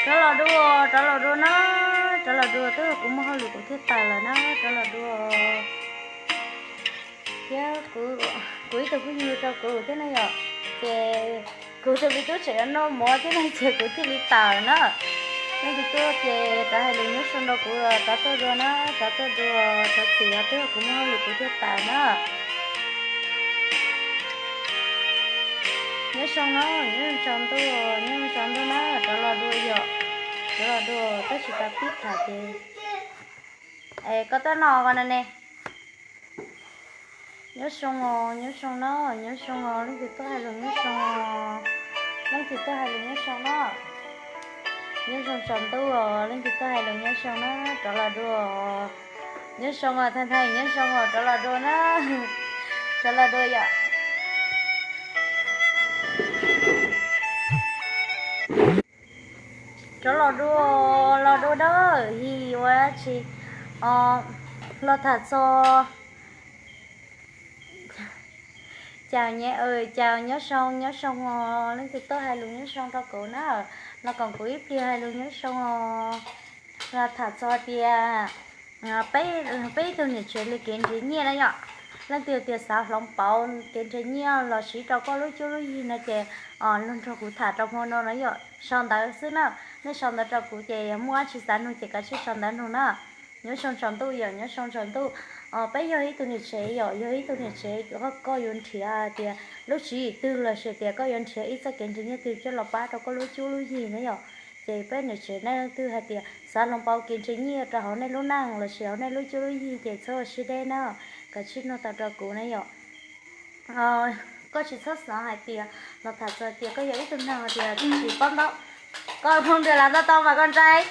Rov los dua, rov los dua na, rov los dua, twb yog kuv muaj hauj lwm kuv thiaj tawm lawm na, rov los dua. Thiab kuv ib tug phooj ywg rau kuv thiab na yom, ces kuv tus me tub tseem yuav noj mov thiab ne ces kuv thiaj li tawm na. Leej twg tuaj ces rov hais lus nyob zoo rau kuv los rov tuaj dua na, rov tuaj dua, rov txim os, twb yog kuv muaj hauj lwm kuv thiaj tawm na. Nyob zoo na, nyob zoo tsaus ntuj, nyob zoo tsaus ntuj na, rov los dua yom, rov los dua, tab sis tau tib tham ces, es koj tuaj no ko na ne. Nyob zoo os, nyob zoo na, nyob zoo os, leej twg tuaj hais lus nyob zoo os, leej twg tuaj hais lus nyob zoo na. Nyob zoo tsaus ntuj os, leej twg tuaj hais lus nyob zoo na, rov los dua. Nyob zoo os, thaij thaij nyob zoo os, rov los dua na, rov los dua yom. Rov los dua, los dua dawb his ua tsi, los tham txog. Caw nyiam, caw nyob zoo, nyob zoo os, leej twg tuaj hais lus nyob zoo rau kuv na, los koom kuv ib pliag hais lus nyob zoo os. Los tham txog tias peb, peb ib tug niam tsev li kev nrhiav nyiaj na yom, leej twg tias xav hloov pauv kev nrhiav nyiaj los siv rau koj lub cuab lub yig no ces los nrog kuv tham rau hmo no na yom, sau ntawv xwb na. Nej sau ntawv rau kuv ces muaj dab tsi xav nug ces kav tsij sau ntawv nug na. Nyob zoo tsaus ntuj yom, nyob zoo tsaus ntuj. Peb yog ib tug niam tsev yom, yog ib tug niam tsev koj yuav nrhiav tias lub tswv yim twg lossis tias koj yuav nrhiav ib txoj kev nrhiav nyiaj twg coj los pab rau koj lub cuab lub yig na yom, ces peb niam tsev nej leej twg hais tias xav hloov pauv kev nrhiav nyiaj rau hauv nej lub neej lossis hauv nej lub cuab lub yig ces txhob ua siab deb na, kav tsij nug tau rau kuv na yom. Koj tsis txhob xav hais tias, los tham txog tias koj yog ib tug neeg tias tsis paub ntaub, koj phooj ywg Lav Tau Tau mas koj ntshai.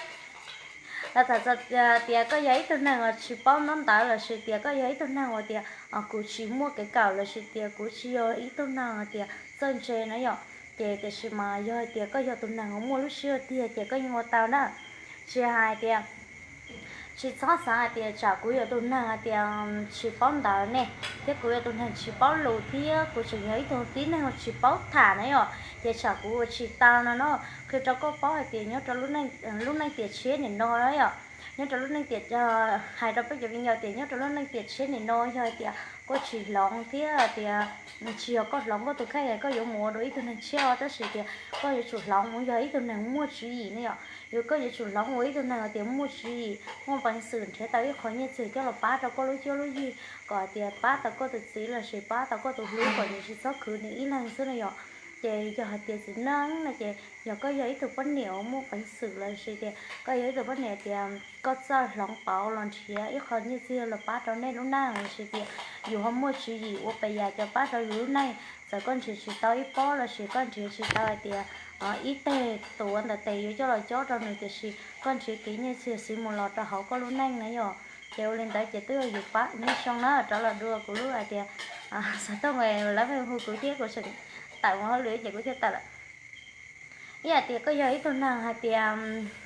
Los tham txog tias koj yog ib tug neeg uas tsis paub ntaub ntawv lossis tias koj yog ib tug neeg uas tias kuv tsis muaj kev kawm lossis tias kuv tsis yog ib tug neeg tias txawj ntse na yom, ces tiam sis mas yog hais tias koj yog tus neeg uas muaj lub siab tiag ces koj yeej ua tau na. Tsis hais tias, tsis txhob xav hais tias tsam kuv yog tus neeg hais tias tsis paub ntawv ne, thiab kuv yog tus neeg tsis paub lus thiab kuv tseem yog ib tug tib neeg uas tsis paub tham na yom, ces tsam kuv ua tsis tau no na. Qhia rau koj paub hais tias nyob rau lub neej tiam tshiab nim no na yom, nyob rau lub neej tiam, hais rau peb cov viv ncaus tias nyob rau lub neej tiam tshiab nim no yog hais tias koj tsis hloov thiab tias tsis yog koj hloov koj tus kheej koj yuav mus ua dua ib tug neeg tshiab os, tab sis tias koj yuav tsum hloov mus yog ib tug neeg muaj tswv yim ne yom. Yog koj yuav tsum hloov ua ib tug neeg tias muaj tswv yim, muaj peev xwm nrhiav tau ib qho nyiaj txiag coj los pab rau koj lub cuab lub yig, kom tias pab tau koj tus txiv lossis pab tau koj tus hlub kom nws tsis txhob khwv nws ib leeg xwb na yom. Ces yog hais tias txiv neej no ces yog koj yog ib tug poj niam uas muaj peev xwm lossis tias koj yog ib tug poj niam tias koj txawj hloov pauv los nrhiav ib qho nyiaj txiag los pab rau nej lub neej lossis tias yus ho muaj tswv yim ua pes yam coj pab rau yus lub neej, txawm koj nrhiav tsis tau ib pob lossis koj nrhiav tsis tau hais tias ib teg tuav ntawm tes yuav coj los cob rau nws tiam sis koj nrhiav kev nyiaj txiag xiv mus los rau hauv koj lub neej na yom. Ces ua li ntawd ces twb yog yus pab. Nyob zoo na, rov los dua kuv lub hais tias xov tooj lawv pheej hu kuv thiab kuv tseem tawm mus hauj lwm ces kuv thiaj tawm lawm. Ib yam tias koj yog ib tug neeg hais tias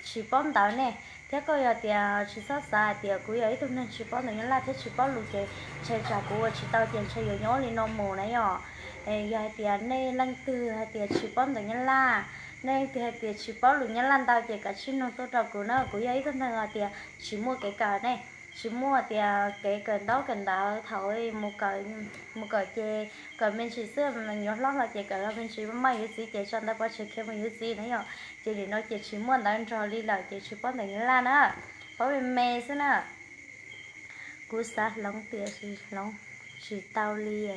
tsis paub ntawv ne, thiab koj yog tias tsis txhob xav hais tias kuv yog ib tug neeg tsis paub ntawv Nyab Laj thiab tsis paub lus ces ntshe tsam kuv ua tsis tau ces ntshe yuav nyob li no mus na yom. Yog hais tias nej leej twg hais tias tsis paub ntawv Nyab Laj, nej leej twg hais tias tsis paub lus Nyab Laj ntau ces kav tsij nug tuaj rau kuv na, kuv yog ib tug neeg hais tias tsis muaj kev kawm ne, tsis muaj tias kev kawm ntaub kawm ntawv thaum mus kawm, mus kawm ces kawm me ntsis xwb, nyuam hlob hlo ces kawm los me ntsis maj yuav txiv ces tso ntawv pov tseg khiav mus yuav txiv na yom. Ces nim no ces tsis muaj ntawv nrog li lawm ces tsis paub ntawv Nyab Laj na, paub me me xwb na. Kuv xav hloov tiam sis hloov tsis tau li.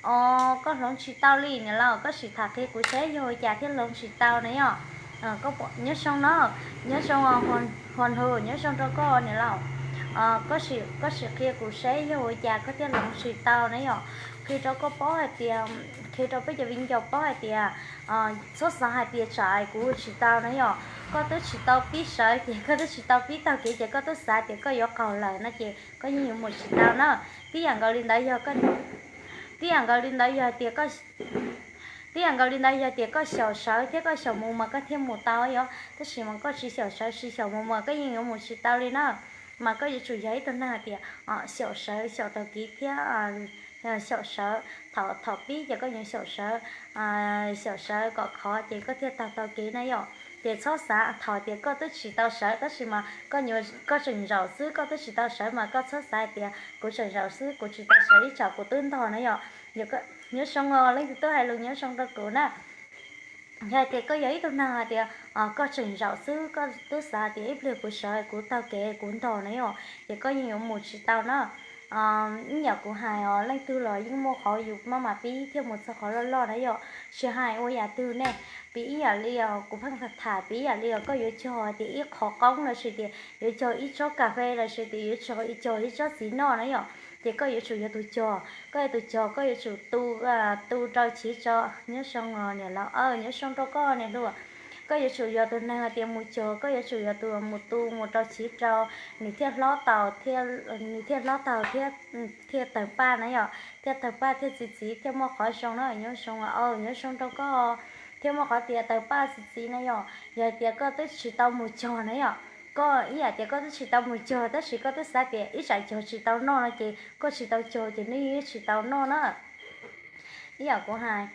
Os, koj hloov tsis tau li niam laus, koj sim tham qhia kuv saib yog ua cas thiaj hloov tsis tau na yom. Nyob zoo no, nyob zoo, Hua Nhu, nyob zoo rau koj niam laus. Koj sim qhia kuv saib yog ua cas koj thiaj hloov tsis tau na yom. Qhia rau koj paub hais tias, qhia rau peb cov viv ncaus paub hais tias txhob xav hais tias tsam kuv ua tsis tau na yom. Koj twb tsis tau pib sawv ces koj twb tsis tau pib taug kev ces koj twb xav tias koj yuav qaug lawm no ces koj yeej yuav mus tsis tau na. Tib yam nkaus li ntawd yog, tib yam nkaus li ntawd yog tias, tib yam nkaus li ntawd yog tias koj xyaum sawv thiab koj xyaum mus mas koj thiaj mus tau yom, tab sis mas koj tsis xyaum sawv tsis xyaum mus mas koj yeej yuav mus tsis tau li na. Mas koj yuav tsum yog ib tug neeg hais tias xyaum sawv xyaum taug kev thiab xyaum sawv, thaum, thaum pib ces koj yuav xyaum sawv, xyaum sawv kom khov ces koj thiaj taug tau kev na yom. Ces txhob xav thaum tias koj twb tsis tau sawv tab sis mas koj tseem zaum xwb, koj twb tsis tau sawv mas koj txhob xav tias kuv tseem zaum xwb kuv tsis tau sawv, ib tsam kuv twb ntog na yom. Nyob zoo os, leej twg twb hais lus nyob zoo rau kuv na. Yog hais tias koj yog ib tug neeg hais tias koj tseem zaum xwb, koj twb xav tias ib pliag kuv sawv kuv taug kev kuv ntog na yom, ces koj yeej yuav mus tsis tau na. Ib yam kuv hais os, leej twg los yeej muaj qhov yus maj mam pib thiaj mus txog qhov loj loj na yom. Tsis hais ua yam twg ne, piv ib yam li os, kuv pheej tham tham piv ib yam li os, koj yuav cog tias ib qho qoob los sis tias yuav cog ib tsob kas fes los sis tias yuav cog ib tsob txiv noj na yom, ces koj yuav tsum yog tus cog, koj yog tus cog koj yuav tsum tu, tu rau chiv rau. Nyob zoo niam laus, nyob zoo rau koj niam hluas. Koj yuav tsum yog tus neeg hais tias mus cog, koj yuav tsum yog tus mus tu mus rau chiv rau, nws thiaj hlob tau, nws thiaj hlob tau thiab thiaj tawg paj na yom, thiaj tawg paj thiaj txi txiv thiaj muaj qhov zoo na. Nyob zoo, nyob zoo rau koj, thiaj muaj qhov tias tawg paj txi txiv na yom. Yog hais tias koj twb tsis tau mus cog na yom, koj ib yam tias koj twb tsis tau mus cog tab sis koj twb xav tias ib tsam cog tsis tau noj no ces koj tsis tau cog ces nws yeej tsis tau noj na. Ib yam kuv hais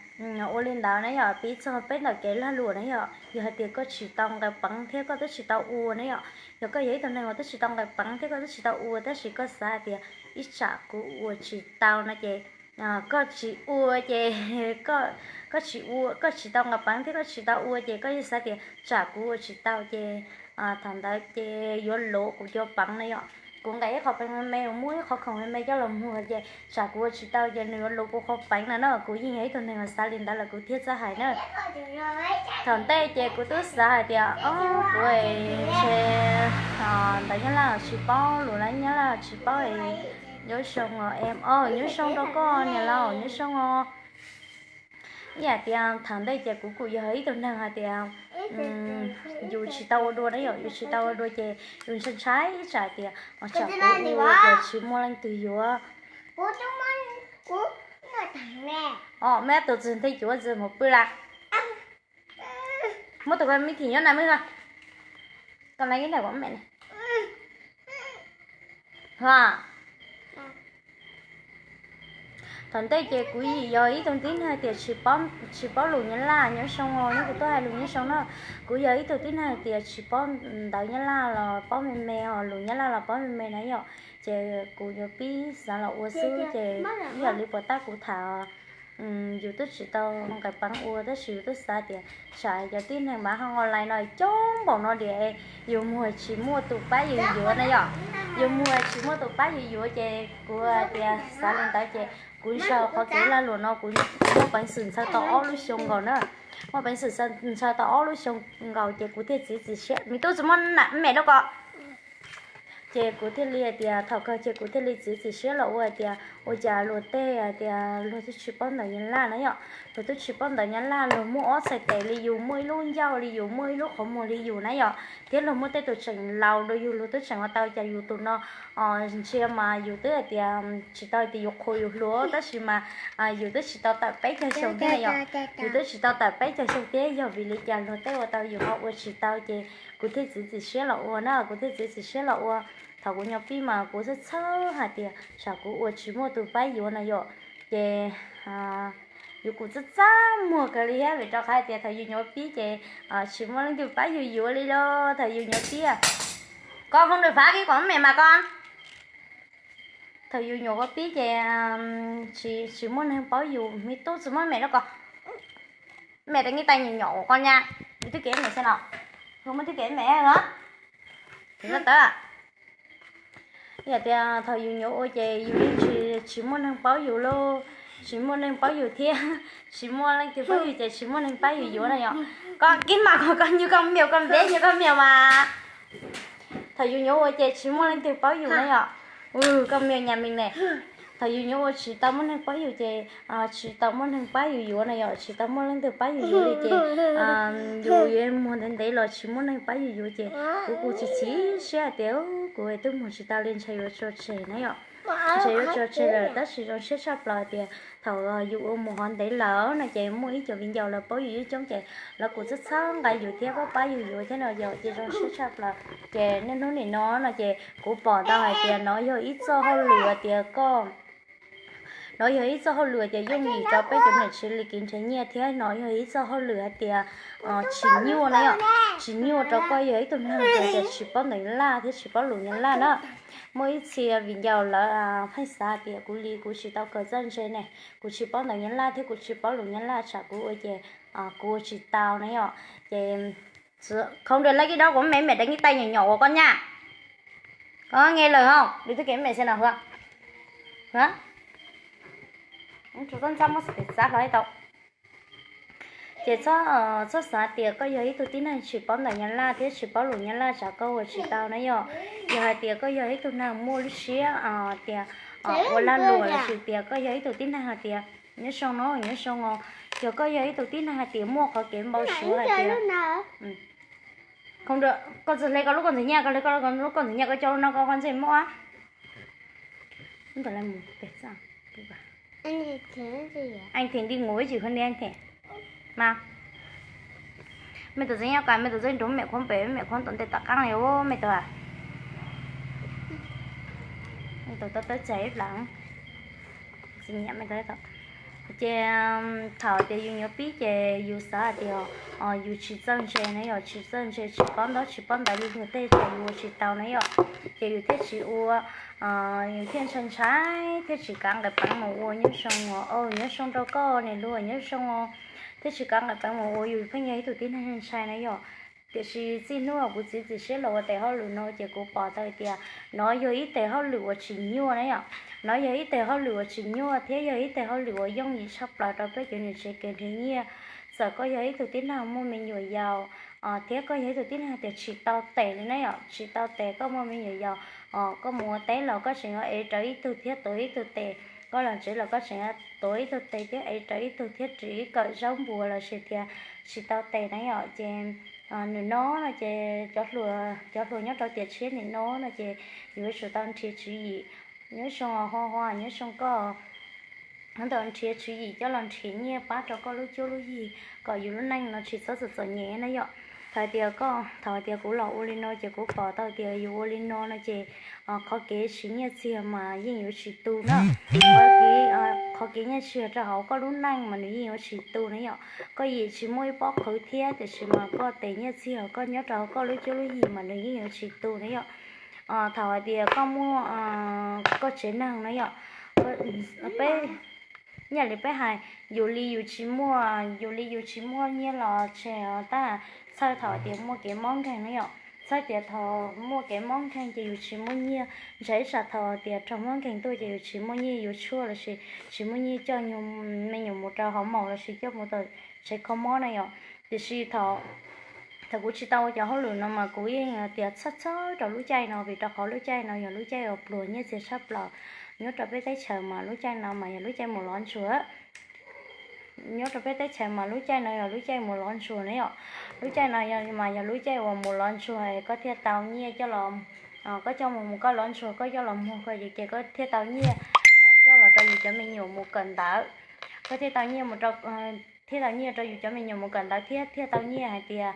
ua li ntawd na yom, piv txog peb ntawm kev lag luam na yom, yog hais tias koj tsis tau nqaij peev thiab koj twb tsis tau ua na yom, yog koj yog ib tug neeg uas twb tsis tau nqaij peev thiab koj twb tsis tau ua tab sis koj xav tias ib tsam kuv ua tsis tau no ces koj tsis ua ces koj tsis ua, koj tsis tau nqaij peev thiab koj tsis tau ua ces koj yeej xav tias tsam kuv ua tsis tau ces thaum ntawd ces yuav luv kuv cov peev na yom. Kuv nqes ib qho peev me me, muab ib qho khoom me me coj los muag ces tsam kuv ua tsis tau ces nws yuav luv kuv qhov peev no na. Kuv yeej yog ib tug neeg uas xav li ntawd los kuv thiaj txawj hais na. Thaum ntej ces kuv twb xav hais tias o, kuv ntshe ntawv Nyab Laj los tsis paub, lus Nyab Laj los tsis paub. Nyob zoo os em, nyob zoo rau koj niam laus, nyob zoo os. Ib yam tias thaum ntej ces kuv kuj yog ib tug neeg hais tias yus tsis tau ua dua na yom, yus tsis tau ua dua ces yus ntshai ntshai ib tsam tias tsam kuv ua ces tsis muaj leej twg yuav. Os, meb tus txig nthe cuav txig mus pw lawm. Muab tus me thim nyob na meb, koj na ib ntawm kuv me ne. Thaum ntej ces kuv yog ib tug tib neeg tias tsis paub lus Nyab Laj, nyob zoo os, neb kuv tuaj hais lus nyob zoo na. Kuv yog ib tug tib neeg tias tsis paub ntawv Nyab Laj los paub me me os, lus Nyab Laj los paub me me na yom. Ces kuv yuav pib xav los ua xwb ces ib yam li puas tab kuv tham, yus twb tsis tau nqaij peev ua tab sis yus twb xav tias tsam cov tib neeg mas ho online no coob npaum no diam, yus muag tsis muaj tus pab yus yuav na yom. Yus muag tsis muaj tus pab yus yuav ces kuv tias xav li ntawd ces kuv ntshaw qhov kev lag luam no kuv muaj peev xwm ntshaw tau ob lub xyoo nkaus na. Muaj peev xwm ntshaw tau ob lub xyoo nkaus ces kuv thiaj txiav txim siab, me tub tsis muaj nam me rau ko. Ces kuv thiaj li hais tias thaum kawg ces kuv thiaj li txiav txim siab los ua hais tias ua cas luag tej hais tias luag twb tsis paub ntawv Nyab Laj na yom, luag twb tsis paub ntawv Nyab Laj, luag muaj ob txhais tes li yus, muaj ib lub ncauj li yus, muaj ib lub qhov muag li yus na yom, thiab luag muaj tej tus tseem laus dua yus, luag twb tseem ua tau cas yus tus no ntsia mas yus twb hais tias tsis tau hais tias yus qhuas yus hluas tab sis mas yus twb tsis tau tawm peb caug xyoo thiab na yom, yus twb tsis tau tawm peb caug xyoo thiab yog vim li cas luag tej ua tau yus ho ua tsis tau ces kuv thiaj txiav txim siab los ua na, kuv thiaj txiav txim siab los ua. Thaum kuv nyuam pib mas kuv txhawj txhawj hais tias tsam kuv ua tsis muaj tus pab yuav na yom, ces yus kuj txaj txaj muag kawg li thiab vim rau qhov hais tias thaum yus nyuam pib ces tsis muaj leej twg pab yus yuav li los thaum yus nyuam pib. Koj hoob nws fav kib kom me mas koj, thaum yus nyuam qhuav pib ces tsis, tsis muaj neeg paub yus, me tub tsis muaj me rau ko. Me tais nqi tais nyuam nyuam ua koj nyab, yus twb kev me xwb no, muaj twb kev me los, tsis tawv. Yog tias thaum yus nyuam ua ces yus yeej tsis, tsis muaj neeg paub yus lauj, tsis muaj neeg paub yus thiab, tsis muaj leej twg paub yus ces tsis muaj neeg pab yus yuav na yom. Koj kib mas koj, koj nyuag koj miam, koj ntev nyuag koj miam mas. Thaum yus nyuam ua ces tsis muaj leej twg paub yus na yom. Koj miam nyab me ne. Thaum yus nyuam ua tsis tau muaj neeg paub yus ces tsis tau muaj neeg pab yus yuav na yom, tsis tau muaj leej twg pab yus yuav li ces yus yuav muag ntev ntev los tsis muaj neeg pab yus yuav ces kuv kuj txiav txim siab hais tias kuv twb muag tsis tau li, ntshe yuav tso tseg na yom. Ntshe yuav tso tseg lawm tab sis zoo siab tshaj plaws tias thaum yus ua mus hov ntev lawm no ces muaj ib co viv ncaus lawv paub yus coob coob ces lawv kuj txhawb txhawb nqa yus thiab pab pab yus yuav thiab no yom, ces zoo siab tshaj plaws. Ces niaj hnub nim no no ces kuv pom tau hais tias no yog ib txoj hauj lwm tias koj Nov yog ib txoj hauj lwm tias yooj yim rau peb cov niam tsev li kev nrhiav nyiaj thiab nov yog ib txoj hauj lwm hais tias tsis nyuaj na yom. Tsis nyuaj rau koj yog ib tug neeg tias tsis paub ntawv Nyab Laj thiab tsis paub lus Nyab Laj na. Muaj ib txhia viv ncaus lawv pheej xav tias kuv li kuv tsis tau kawm txawj ntse ne, kuv tsis paub ntawv Nyab Laj thiab kuv tsis paub lus Nyab Laj tsam kuv ua ces kuv ua tsis tau na yom. Ces không được lấy cái đó của mẹ, mẹ đánh cái tay nhỏ nhỏ của con nha. Có nghe lời không? Đi thực hiện mẹ xem nào Hương. Hương. Txhob ntxhab muab xab tau. Ces txhob xav tias koj yog ib tug tib neeg tsis paub ntawv Nyab Laj thiab tsis paub lus Nyab Laj tsam koj ua tsis tau na yom. Yog hais tias koj yog ib tug neeg muaj lub siab tias ua lag luam los sis tias koj yog ib tug tib neeg hais tias nyob zoo no nyob zoo os, yog koj yog ib tug tib neeg hais tias muaj qhov kev npau suav hais tias koj txawm hle koj lub koj ntxwg nyaj, koj hle koj lub koj ntxwg nyaj koj coj lub no koj qhov ntxwg muab Anh thì đi ngủ với chị Hương đi anh thì. Mà. Mej tus txiv nyob koj, mej tus txiv nrug mej khuam pem, mej khuam tom ntej tom qab li mej tus. Mej tus tau tawb tsam ib plab. Ces thaum tias yus nyuam pib ces yus xav hais tias yus tsis txawj ntse na yom, tsis txawj ntse tsis paub ntaub tsis paub ntawv li luag tej ces yus ua tsis tau na yom. Ces yus thiaj tsis ua, yus thiaj ntshai ntshai thiaj tsis kav nqes peev mus ua. Nyob zoo os, nyob zoo rau koj niam hluas, nyob zoo os. Thiaj tsis kav nqes peev mus ua, yus pheej yog ib tug tib neeg ntshai na yom. Tiam sis txij hnub uas kuv txiav txim siab los ua tes hauj lwm no ces kuv pom tau tias nov yog ib tes hauj lwm uas tsis nyuaj na yom. Nov yog ib tes hauj lwm uas tsis nyuaj thiab yog ib tes hauj lwm uas yooj yim tshaj plaws rau peb cov niam tsev kev nrhiav nyiaj. Txawm koj yog ib tug tib neeg muaj me nyuam yaus thiab koj yog ib tug tib neeg tias tsis tau tes li na yom, tsis tau tes koj muaj me nyuam yaus, koj mus ua teb los koj tseem yuav ev rawv ib tug thiab tuav ib tug tes, koj los tsev los koj tseem yuav tuav ib tug tes thiab ev rawv ib tug thiab ris ib kawm zaub npua los sis tias tsis tau tes na yom. Ces nws no no ces cov hluas nyob rau tiam tshiab nim no no ces yuav tsum tau nrhiav tswv yim. Nyob zoo ho ho nyob zoo koj ntawd nrhiav tswv yim coj los nrhiav nyiaj pab rau koj lub cuab lub yig kom yus lub neej no tsis txhob txom txom nyem na yom. Thaum tias koj, thaum tias kuv los ua li no ces kuv pom tau tias yus ua li no no ces qhov kev siv nyiaj txiag mas yeej yuav tsis tu na. Qhov kev, qhov kev nyiaj txiag rau hauv koj lub neej mas nws yeej yuav tsis tu na yom. Koj yim tsis muaj ib pob qhwv thiab tiam sis mas koj tes nyiaj txiag koj nyob rau hauv koj lub cuab lub yig mas nws yeej yuav tsis tu na yom. Thaum hais tias koj muaj koj tsev neeg na yom, peb, yam li peb hais, yus li yus tsis muaj, yus li yus tsis muaj nyiaj los tseg tab, txhawj thaum tias muaj kev mob nkeeg na yom. Txhawj tias thaum muaj kev mob nkeeg ces yus tsis muaj nyiaj, ntshai ib tsam thaum tias raug mob nkeeg tuaj ces yus tsis muaj nyiaj yuav tshuaj los sis tsis muaj nyiaj coj me nyuam mus rau hauv maus los sis coj mus tom tsev kho mob na yom. Tiam sis thaum, thaum kuv tsis tau ua cov hauj lwm no mas kuv yeej tias txhawj txhawj rau lub caij no vim rau qhov lub caij no yog lub caij uas pluag nyiaj txiag tshaj plaws. Nyob rau peb teb chaws mas lub caij no mas yog lub caij mus lov ntsuag. Nyob rau peb teb chaws mas lub caij no yog lub caij mus lov ntsuag na yom. Lub caij no mas yog lub caij uas mus lov ntsuag koj thiaj tau nyiaj coj los, koj coj mus mus koj lov ntsuag koj coj los muag koj ces koj thiaj tau nyiaj coj los rau yus cov me nyuam mus kawm ntawv. Koj thiaj tau nyiaj mus rau, thiaj tau nyiaj rau yus cov me nyuam mus kawm ntawv thiab thiaj tau nyiaj hais tias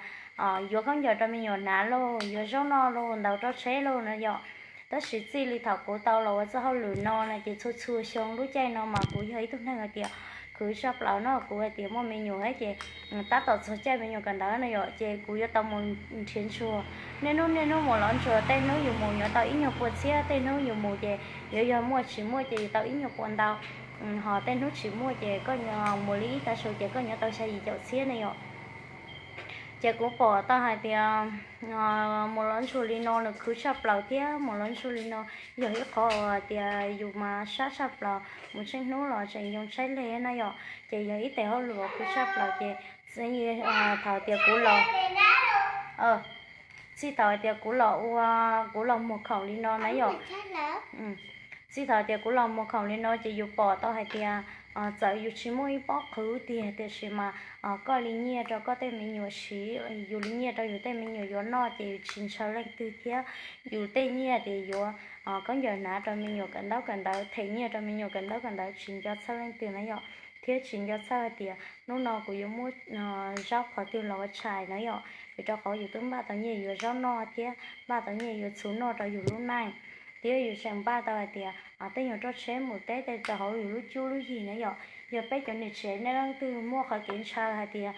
yuav khaub ncaws rau me nyuam hnav lauj, yuav zaub noj lauj, ntaus rau tsheb lauj no yom. Tab sis txij li thaum kuv tau los ua txoj hauj lwm no no ces txhua txhua xyoo lub caij no mas kuv yog ib tug neeg hais tias khwv tshaj plaws no, kuv hais tias muaj me nyuam thiab ces tab tom txog caij me nyuam kawm ntawv no yom, ces kuv yuav tau mus nrhiav ntsuag. Niaj hnub niaj hnub mus lov ntsuag, tej hnub yus mus yuav tau ib nyuag pua txhiab, tej hnub yus mus ces yuav yog muaj tsis muaj ces yus tau ib nyuag pua ntau. Ho tej hnub tsis muaj ces koj mus li ib tav su ces koj yuav tau xya yim caum txhiab ne yom. Ces kuv pom tau hais tias mus lov ntsuag li no nws khwv tshaj plaws thiab mus lov ntsuag li no yog ib qho uas tias yus mas sab tshaj plaws, mus tsheej hnub los tseem yoo tshaib leg na yom. Ces yog ib tes hauj lwm uas khwv tshaj plaws ces thaum tias kuv los, txij thaum tias kuv los ua, kuv los muag khoom li no na yom. Txij thaum tias kuv los muag khoom li no ces yus pom tau hais tias txawm yus tsis muaj ib pob qhwv tiag tiam sis mas koj li nyiaj rau koj tej me nyuam siv, yus li nyiaj rau yus tej me nyuam yuav noj ces yus tsis ntshaw leej twg thiab. Yus tej nyiaj tias yuav khaub ncaws hnav rau me nyuam kawm ntaub kawm ntawv, them nyiaj rau me nyuam kawm ntaub kawm ntawv tsis nco txhawj leej twg na yom. Thiab tsis nco txhawj hais tias hnub no kuv yuav muab zaub qhov twg los ua tshais na yom, vim rau qhov yus twb npaj tau nyiaj yuav zaub noj thiab npaj tau nyiaj yuav txhuv noj rau yus lub neej. Thiab yus tseem npaj tau hais tias tej nyuag roj tsheb mus teb tej rau hauv yus lub cuab lub yig na yom. Yog peb cov niam tsev nej leej twg muaj qhov kev ntshaw hais tias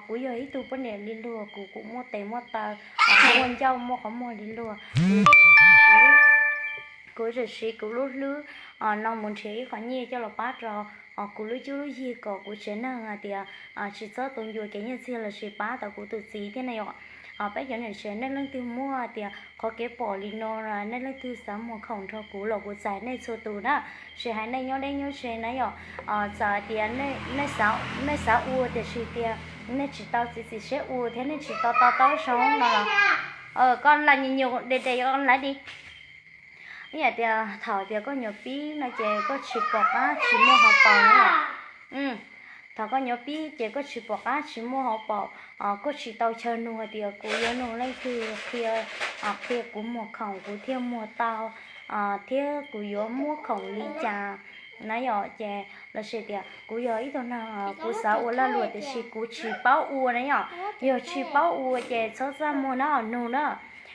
kuv yog ib tug poj niam li luag, kuv kuj muaj tes muaj taw, muaj ncauj muaj qhov muag li luag, kuv tseem siv kuv lub hlwb no mus nrhiav ib qho nyiaj coj los pab rau kuv lub cuab lub yig kom kuv tsev neeg hais tias tsis txhob tu ncua kev nyiaj txiag los sis pab tau kuv tus txiv thiab na yom. Peb cov niam tsev nej leej twg muaj hais tias qhov kev pom li no, nej leej twg xav muag khoom nrog kuv los kuv txais nej txhua tus na, tsis hais nej nyob deb nyob ze na yom. Txawm hais tias nej xav ua tiam sis tias nej tsis tau txiav txim siab ua thiab nej tsis tau to taub zoo no los, koj lam nyuam nyuam de de koj lam di. Ib yam tias thaum tias koj nyuam pib no ces koj tsis pom qab tsis muaj hauv paus na yom. Thaum koj nyuam pib ces koj tsis pom qab tsis muaj hauv paus, koj tsis tau chaw nug hais tias kuv yuav nug leej twg qhia, qhia kuv muag khoom kuv thiaj muag tau, thiab kuv yuav muab khoom li cas na yom. Ces los sis tias kuv yog ib tug neeg kuv xav ua lag luam tiam sis kuv tsis paub ua na yom. Yog tsis paub ua ces txhob txaj muag na, nug na.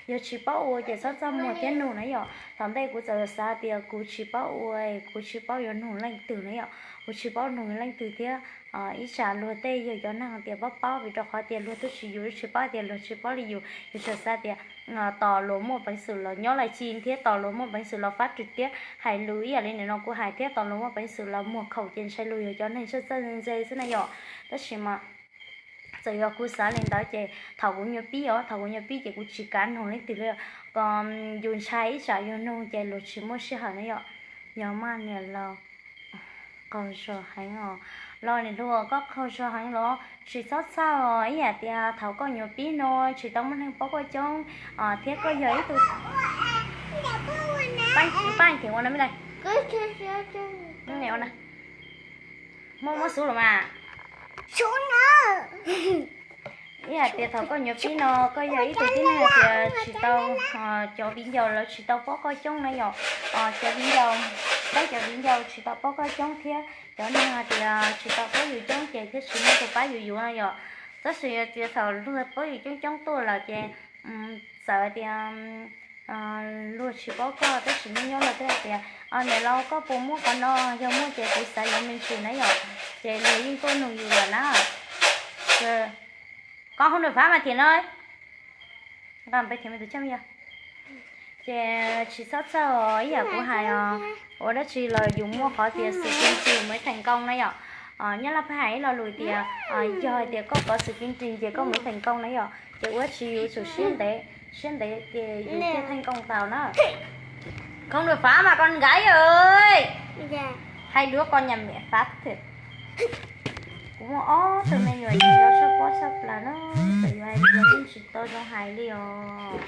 Yog tsis paub ua ces txhob txaj muag thiab nug na yom. Thaum ntej kuv txawm xav tias kuv tsis paub ua, kuv tsis paub yuav nug leej twg na yom, kuv tsis paub nug leej twg thiab. Ib tsam luag tej yog cov neeg tias paub paub, vim rau qhov tias luag twb tsis yus, tsis paub tias luag tsis paub li yus, yus tsuas xav tias tos luag muaj peev xwm los nyob laij ci thiab tos luag muaj peev xwm los fab rwg tiab hais lus ib yam li nim no kuv hais thiab tos luag muaj peev xwm los muag khoom ces ntshai luag yog cov neeg txawj txawj ntse ntse xwb na yom. Tab sis mas txawm yog kuv xav li ntawd ces thaum kuv nyuam pib os, thaum kuv nyuam pib ces kuv tsis kav nug leej twg li, kom yus ntshai ib tsam yus nug ces luag tsis muaj sij hawm na yom. Yog mas niam laus qaug zog heev os. Los niam hluas koj qaug zog heev los tsis txhob txhawj os, ib yam tias thaum koj nyuam pib no tsis tau muaj neeg paub koj coob thiab koj yog ib tug paj nceeg ua no me le. Muaj muab xub los mas. Ib yam tias thaum koj nyuam pib no koj yog ib tug tib neeg hais tias tsis tau, cov viv ncaus lawv tsis tau paub koj coob na yom. Cov viv ncaus, peb cov viv ncaus tsis tau paub koj coob thiab cov neeg hais tias tsis tau paub yus coob ces thiaj tsis muaj tus pab yus yuav na yom. Tab sis yog tias thaum luag paub yus coob coob tuaj lawm ces txawm tias luag tsis paub koj tab sis nyob nyob luag thiaj hais tias niam laus koj puas muaj qhov no, yog muaj ces kuv xav yuav me ntsis na yom. Ces luag yeej tuaj nug yus lawm na. Koj hu nws fab mas thiam no, nqa peb thiam me tus tshaj me yog. Ces tsis txhob txhawj os, ib yam kuv hais os, ua dab tsi los yus muaj qhov tias sự kiên trì mới thành công na yom. Nyab Laj pheej hais ib lo lus tias yog hais tias koj có sự kiên trì ces koj mới thành công na yom. Ces ua dab tsi yus tsum siab ntev, siab ntev ces yus thiaj thành công tau na. Không được phá mà con gái ơi. Hai đứa con nhà mẹ phá thiệt. Kuv muaj ob tug me nyuam ces yus txhob pob txhob plaws na, txawm yus hais li cas yeej tsis tau zoo hais li os.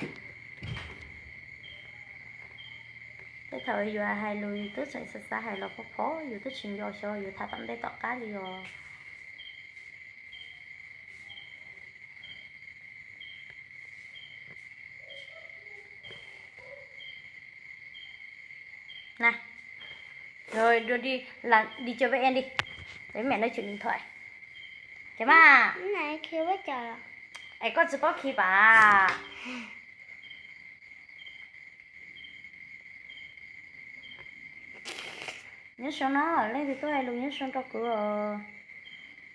Tej thaum yus hais lus yus twb tseem xav xav hais los phov phov, yus twb tsis nco xyov yus tham tom ntej tom qab li os. Rồi, đi, đi chơi với em đi. Để mẹ nói chuyện điện thoại. Khe mas. Es koj tsis paub khi pam. Nyob zoo na, leej twg tuaj hais lus nyob zoo rau kuv os.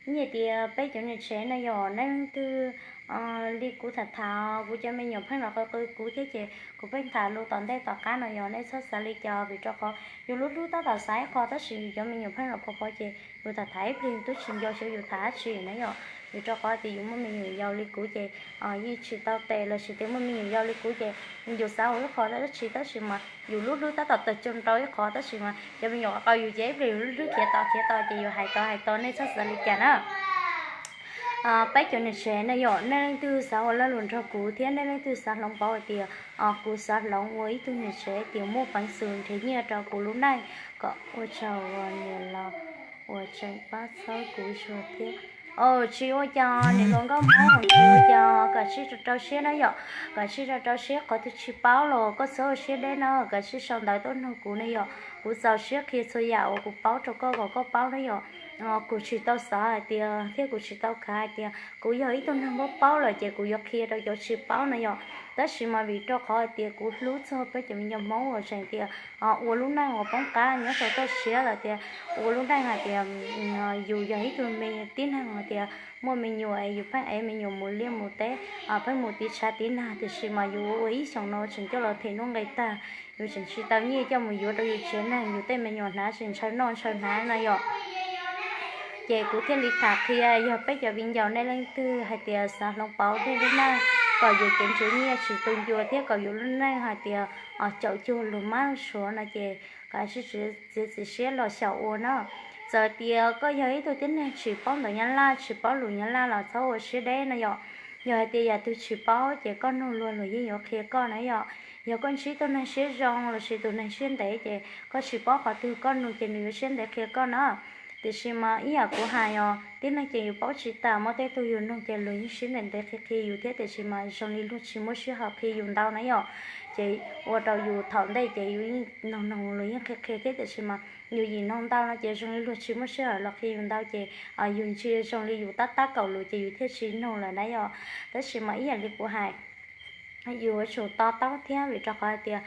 Nyiaj tias peb cov niam tsev no yog nej leej twg li kuv tham tham, kuv cov me nyuam pheej los qw qw kuv thiab ces kuv pheej tham lus tom ntej tom qab no yog nej txhob xav li cas, vim rau qhov yus lub hlwb tab tom xav ib qho tab sis yus cov me nyuam pheej los phov phov ces yus tham tham ib pliag yus twb tsis nco xyov yus tham dab tsi na yom. Vim rau qhov tias yus muaj me nyuam yaus li kuv ces yeej tsis tau tes los sis tias muaj me nyuam yaus li kuv ces yus xav ua ib qho dab tsi tab sis mas yus lub hlwb tab tom tawg tsoo rau ib qho tab sis mas cov me nyuam qw yus ces ib pliag yus lub hlwb khiav tau khiav tau ces yus hais tau hais tau, nej txhob xav li cas na. Peb cov niam tsev no yom, nej leej twg xav ua lag luam nrog kuv thiab nej leej twg xav hloov pauv hais tias kuv xav hloov ua ib tug niam tsev tias muaj peev xwm nrhiav nyiaj rau kuv lub neej, kom ua tsaug niam laus uas tseem pab txhawb kuv zuag thiab. Tsis ua cas niam hluas nkauj Hmoob, tsis ua cas, kom sib rau rau siab na yom, kom sib rau rau siab, qhov twg tsis paub los koj txhob ua siab deb na, kom sib sau ntawv tuaj nug kuv na yom, kuv txaus siab qhia txhua yam uas kuv paub rau koj kom koj paub na yom. kuv tsis tau xav hais tias thiab kuv tsis tau khav hais tias kuv yog ib tug neeg paub paub lawm ces kuv yuav qhia rau cov tsis paub no yom. Tab sis mas vim rau qhov hais tias kuv hlub txog peb cov me nyuam Hmoob uas tseem tias ua lub neej uas poob qab nyob rau toj siab lawm tias ua lub neej hais tias yus yog ib tug me tib neeg hais tias muaj me nyuam es yus pheej ev me nyuam mus liaj mus teb, pheej mus tiv tshav tiv nag, tiam sis mas yus ua ib xyoos no tseem coj los them nuj nqis tag, yus tseem tsis tau nyiaj coj mus yuav rau yus tsev neeg, yus tej me nyuam hnav tseem ntshaw noj ntshaw hnav na yom. Ces kuv thiaj li tham qhia, yog peb cov viv ncaus nej leej twg hais tias xav hloov pauv tej lub neej kom yus ceev tshuav nyiaj tsis tu ncua thiab kom yus lub neej hais tias caum cuag luag mab suav no ces kav tsij txiav txim siab los xyaum ua na. Txawm tias koj yog ib tug tib neeg tsis paub ntawv Nyab Laj, tsis paub lus Nyab Laj los txhob ua siab deb na yom. Yog hais tias yam twg tsis paub ces koj nug luag, luag yeej yuav qhia koj na yom. Yog koj ntsib tus neeg siab zoo lossis tus neeg siab ntev ces koj tsis paub qhov twg koj nug ces nws yuav siab ntev qhia koj na. Tiam sis mas ib yam kuv hais os, tib neeg ces yus paub tsis tas, muaj tej tug yus nug ces luag yeej siab ntev ntev qhia qhia yus thiab, tiam sis mas zoo li luag tsis muaj sij hawm qhia yus ntau na yom. Ces ua rau yus thaum ntej ces yus yeej nug nug luag yeej qhia qhia thiab, tiam sis mas yus yim nug ntau no ces zoo li luag tsis muaj sij hawm los qhia yus ntau ces yus ntsia zoo li yus tab tab kaum lus ces yus thiaj tsis nug lawm na yom. Tab sis mas ib yam li kuv hais, yus yuav tsum to taub thiab, vim rau qhov hais tias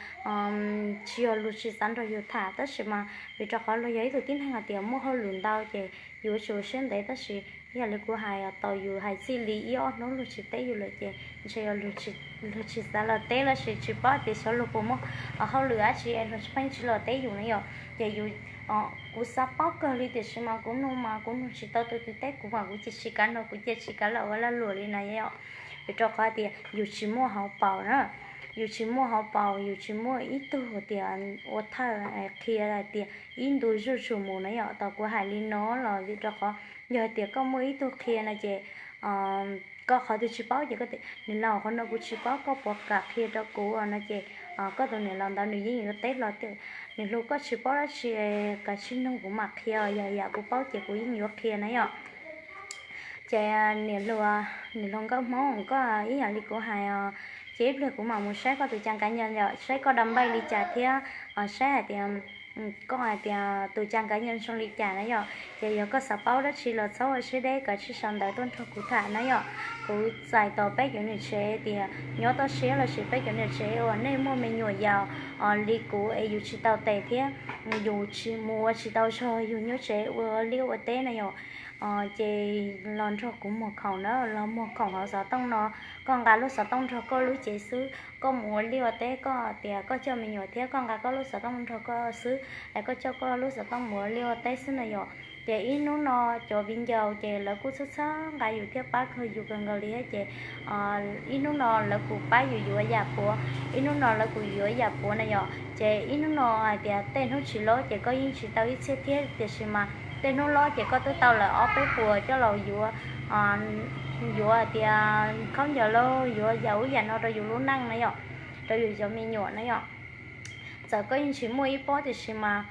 tsis yog luag tsis xav nrog yus tham, tab sis mas vim rau qhov luag yog ib tug tib neeg hais tias muaj hauj lwm ntau ces yus yuav tsum siab ntev, tab sis yam li kuv hais, tau yus hais txij li ib ob hnub luag tsis teb yus lawm ces ntshe yog luag tsis xav los teb lossis tsis paub tias xyov luag puas muaj hauj lwm dab tsi es luag pheej tsis los teb yus na yom. Ces yus, kuv xav paub kawg li, tiam sis mas kuv nug mas kuv nug tsis tau tus twg teb kuv mas kuv cia tsis kav nug, kuv cia tsis kav los ua lag luam li na yom. Vim rau qhov tias yus tsis muaj hauv paus na, yus tsis muaj hauv paus, yus tsis muaj ib tug tias ua thawj qhia hais tias ib ntu zuj zus mus na yom. Tau kuv hais li no los vim rau qhov yog hais tias koj muaj ib tug qhia no ces koj qhov twg tsis paub ces koj tias niam laus qhov no kuv tsis paub, koj puas kam qhia rau kuv no ces koj tus niam laus ntawd nws yeej yuav teb hlo tias niam hluas koj tsis paub dab tsi, kav tsij nug kuv mam qhia, yog yam kuv paub ces kuv yeej yuav qhia na yom. Ces niam hluas, niam hluas Nkauj Hmoob, koj ib yam li kuv hais os, ces ib pliag kuv mam mus saib koj tus caj nkav nyas yom, saib koj da npaij li cas thiab saib hais tias koj hais tias tus caj nkav nyas zoo li cas na yom. Ces yog koj xav paub dab tsi los txhob ua siab deb, kav tsij sau ntawv tuaj nrog kuv tham na yom. Kuv txais tau peb cov niam tsev tias nyob toj siab lossis peb cov niam tsev uas nej muaj me nyuam yaus li kuv es yus tsis tau tes thiab yus tsis mus ua tsis tau zog, yus nyob tsev ua liaj ua teb na yom. Ces los nrog kuv muag khoom na, los muag khoom hauv xov tooj no, koj nqa lub xov tooj nrog koj lub cev xwb, koj mus ua liaj ua teb, koj tias koj coj me nyuam thiab koj nqa koj lub xov tooj nrog koj xwb, es koj coj koj lub xov tooj mus ua liaj ua teb xwb na yom. Ces ib hnub no cov viv ncaus ces lawv kuj txhawb txhawb nqa yus thiab pab kawg yus kawg nkaus li thiab ces ib hnub no lawv kuj pab yus yuav yam puav, ib hnub no lawv kuj yuav yam puav na yom. Ces ib hnub no hais tias tej hnub tsis loj ces koj yeej tsis tau ib txhiab thiab, tiam sis mas tej hnub loj ces koj twb tau lawm ob peb puas coj los yuav, yuav hais tias khaub ncaws lauj, yuav yam ub yam no rau yus lub neej na yom, rau yus cov me nyuam na yom. Txawm koj yeej tsis muaj ib pob tiam sis mas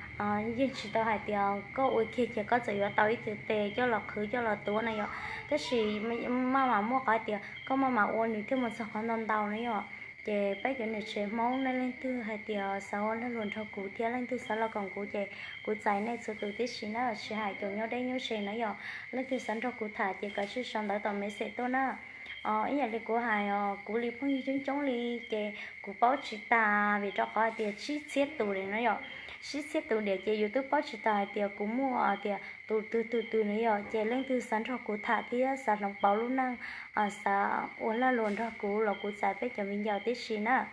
yeej tsis tau hais tias koj ua kiag ces koj txawm yuav tau ib txhia tes coj los qhwv coj los tuav na yom. Tab sis maj mam muaj qhov tias koj maj mam ua nws thiaj mus txog qhov ntau ntau na yom. Ces peb cov niam tsev Hmoob nej leej twg hais tias xav ua lag luam nrog kuv thiab leej twg xav los koom kuv ces kuv txais nej txhua tus tib si na, tsis hais cov nyob deb nyob ze na yom. Leej twg xav nrog kuv tham ces kav tsij sau ntawv tom message tuaj na. Ib yam li kuv hais os, kuv li phooj ywg coob coob li ces kuv paub tsis tas, vim rau qhov hais tias tsib txhiab tus li no yom. Tsib txhiab tus diam ces yus twb paub tsis tas hais tias kuv muaj tias tus twg tus twg no yom. Ces leej twg xav nrog kuv tham thiab xav hloov pauv lub neej, xav ua lag luam nrog kuv los kuv txais peb cov viv ncaus tib si na.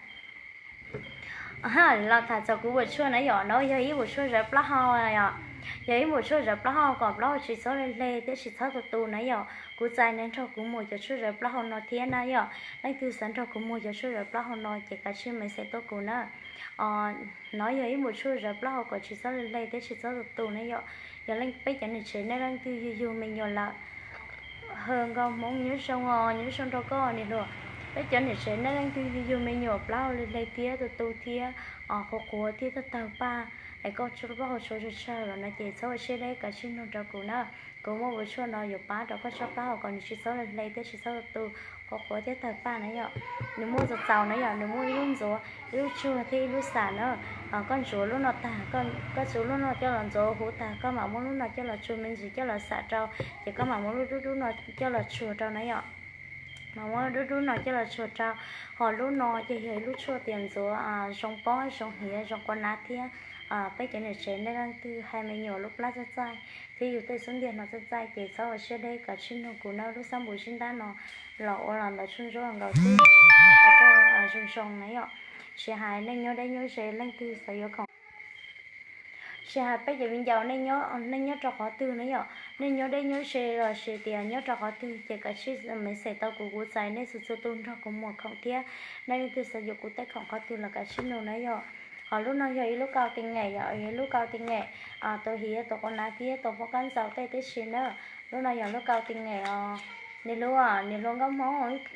Ha, los tham txog kuv npum tshuaj na yom, no yog ib npum tshuaj zawv plaub hau yom. Yog ib npum tshuaj zawv plaub hau kom plaub hau tsis txhob hle hle thiab tsis txhob tu tu na yom. Kuv txais nej nrog kuv muag cov tshuaj zawv plaub hau no thiab na yom. Leej twg xav nrog kuv muag cov tshuaj zawv plaub hau no ces kav tsij message tuaj kuv na. No yog ib npum tshuaj zawv plaub hau kom tsis txhob hle hle thiab tsis txhob tu tu na yom. Yog leej peb cov niam tsev nej leej twg yug yug me nyuam lawm, ha, Nkauj Hmoob nyob zoo os, nyob zoo nrog koj niam hluas. Peb cov niam tsev nej leej twg yug yug me nyuam plaub hau hle hle thiab tu tu thiab qhuav qhuav thiab tawg tawg paj, es koj plaub hau tshuav tsawg tsawg los no ces txhob ua siab deb, kav tsij nug rau kuv na. Kuv muab npua tshuaj no yuav pab rau koj tsob plaub hau kom nws tsis txhob hle thiab tsis txhob tu qhuav qhuav thiab tawg paj na yom. Nws muaj txaus txaus na yom, nws muaj ib lub ntxuav, ib lub tsuag thiab ib lub xam na. Koj ntxuav lub no tag, koj txuas lub no coj los ntxuav huv tag, koj mam muab lub no coj los tsuag me ntsis coj los xam rau, ces koj mam muab lub dub dub no coj los tsuag rau na yom. Mas muab dub dub no coj los tsuag rau. Ho lub no ces yog ib lub tshuaj tias ntxuav zoo pob zoo hiav zoo quav nav thiab. Peb cov niam tsev nej leej twg hais me nyuam lub plab txaij txaij thiab yus tej xub ntiag no txaij txaij ces txhob ua siab deb, kav tsij nug kuv na, lub xab npum zib ntab no los ua los ntawm tshuaj ntsuab nkaus xwb, zoo zoo na yom. Tsis hais nej nyob deb nyob ze leej twg xav yuav khoom, tsis hais peb cov viv ncaus nej nyob rau qhov twg na yom, nej nyob deb nyob ze los sis tias nyob rau qhov twg ces kav tsij message tau kuv, kuv txais nej txhua txhua tus nrog kuv muag khoom thiab. Nej leej twg xav yuav kuv tej khoom qhov twg los kav tsij nug na yom. Ho lub no yog ib lub kau ti ngeem yom, yog ib lub kau ti ngeem, tus hiav tus quav nav thiab tus pob kab ntxaus tej tib si na. Lub no yog lub kau ti ngeem os. Niam hluas, niam hluas nkauj Hmoob,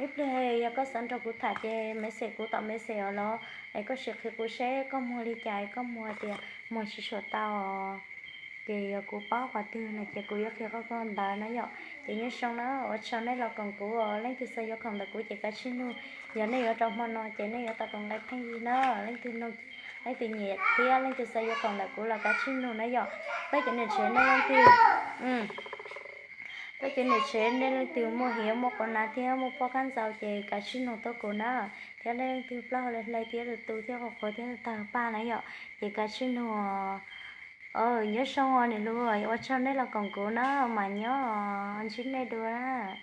ib pliag yog koj xav nrog kuv tham ces message kuv tom message os los, es koj sim qhia kuv seb koj muag li cas, koj muag tias muag tsis tshua tau, ces yog kuv paub qhov twg no ces kuv yuav qhia koj ntawd na yom. Ces nyob zoo na, ua tsaug nej los koom kuv, leej twg xav yuav khoom ntawm kuv ces kav tsij nug. Yog nej yuav rau hmo no ces nej yuav tau tus nqe pheej yig na, leej twg nug, leej twg nyiam thiab leej twg xav yuav khoom ntawm kuv los kav tsij nug na yom. Peb cov niam tsev nej leej twg, peb cov niam tsev nej leej twg muaj hiav muaj quav nav thiab muaj pob kab ntxaus ces kav tsij nug tuaj kuv na. Thiab nej leej twg plaub hau hle hle thiab tu tu thiab qhuav qhuav thiab tawg paj na yom, ces kav tsij nug. Nyob zoo niam hluas, ua tsaug nej los koom kuv na, mam nyob ntsib nej dua na.